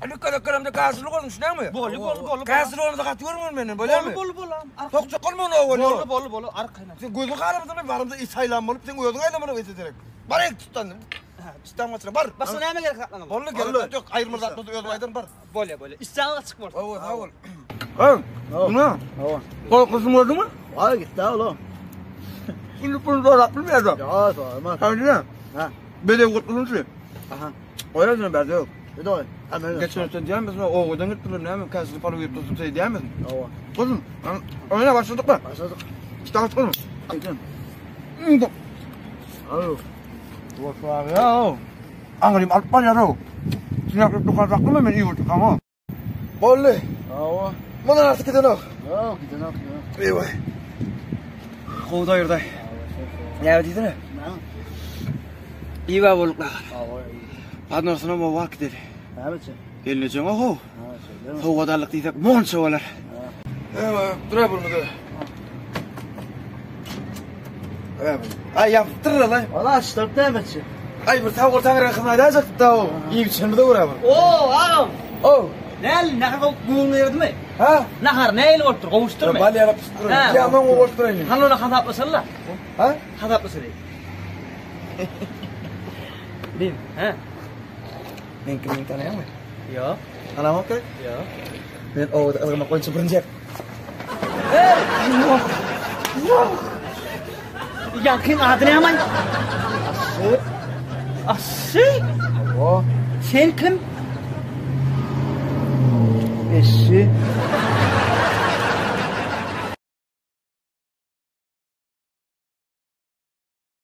Ilk gezek gelemde käşirlik oldum, düşünýäňmi? Boldy, boldy, boldy. Käşirlik bolmasa gaty görme menden, bolýarmy? Boldy, boldy, boldy. Sokjak bolma ony owal. Boldy, boldy, boldy, arkaýyn. Sen gözüň garamyzda men barymda it aýlan bolup, sen özüň aýlamaly ete derek. Bar el tutdan. Tutdan gaçyra bar. Başga näme gerek zatlaryň? Boldy, gerek zat ýok. Aýyrma zat bolsa özüm aýdaryn, bar. Bolýar, bolýar. Işdäň açyk bolsun. Hawa, sag bol. Hey, nime? Hawa. Gorkusyny gördüňmi? Aý gitdi oğlum. Şimdi bunu zorlap bilmeýär. Ya sorma. Sen diňe. Ha. Bedew gutlusun. Aha. Oýa berde ýok. Bir de Hemen. Geçen sen diýemezmi? Owadan gitdiler näme? Käsini palu diýip dursun sen diýemezmi? Hawa. Guzum, oýna başladyk mı? Başladık. İşte açık mı? Aydın. Alo. Boşlar ya. Aňrym alyp barýar o. Siňek dukan saklama men iyi oturkam o. Boldy. Hawa. Mundan artık gidenok. Yok gidenok yok. Eyvah. Gowy doýurdy. Näme diýsene? Ne? İyi baba bolduk lan. Hawa. Padnosyna mo wak dedi. Ne biçim? Gelineceğin oho. Ha şöyle mi? Sowgadarlyk diýsek monça bolar. Evet, dur bunu dur. Evet. Ay yaptır lan. Valla açtırıp ne biçim? Ay bir tavuk ortaň rakam aýdajak da o. İyi biçimde uğra bu. Oo, agam. Oh. Näl, nahar gowuň ýerdimi? Ha? Nahar näil bolupdyr, gowuşdyrmy? Bal ýarap tutdur. Ha. Ya men goşdurayyn. Hany ony hasaplaşaly. Ha? Hasaplaşaly. Dim, he? Men kimini tanaýaňmy? Ýok, Tanamok gerek. ýok. Men owada ylgamak boýunça birinji. Ýaňkyň ady näme? Aşy. Aşy? O. Sen kim? Eşi.